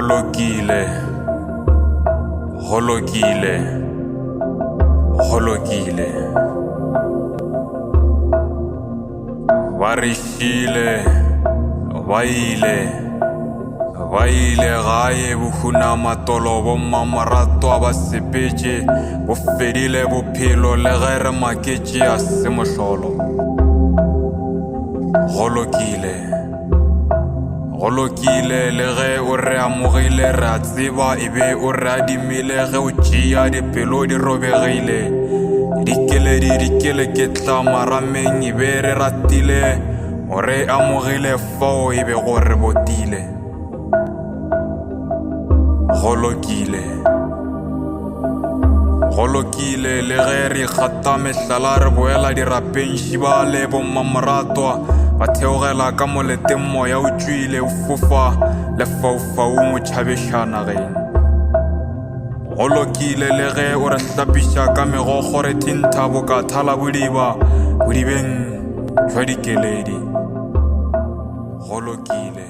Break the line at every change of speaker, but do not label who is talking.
Go lokile, go lokile, go lokile. Ba re šile, ba ile, ba ile gae bohunamatolo bommamoratwa ba sepetše, bo fedile bophelo le ge re maketše a se mohlolo. Go lokile. Go lokile le ge o re amogile re a tseba e be o re adimile ge o tšea dipelo di robegile. Dikeledi di keleketla marameng e be re ratile o re amogile fao e bego re botile. Go lokile. Go lokile le ge re ikgata mehlala re boela dirapeng šiba le bommamoratwa ba theogela ka moleteng moya o tšwile o fofa lefaufaung o tšhabeša nageng. Go lokile le ge o re hlapiša ka megokgo re thintha boka thalabodiba bodibeng jwa dikeledi. Go lokile.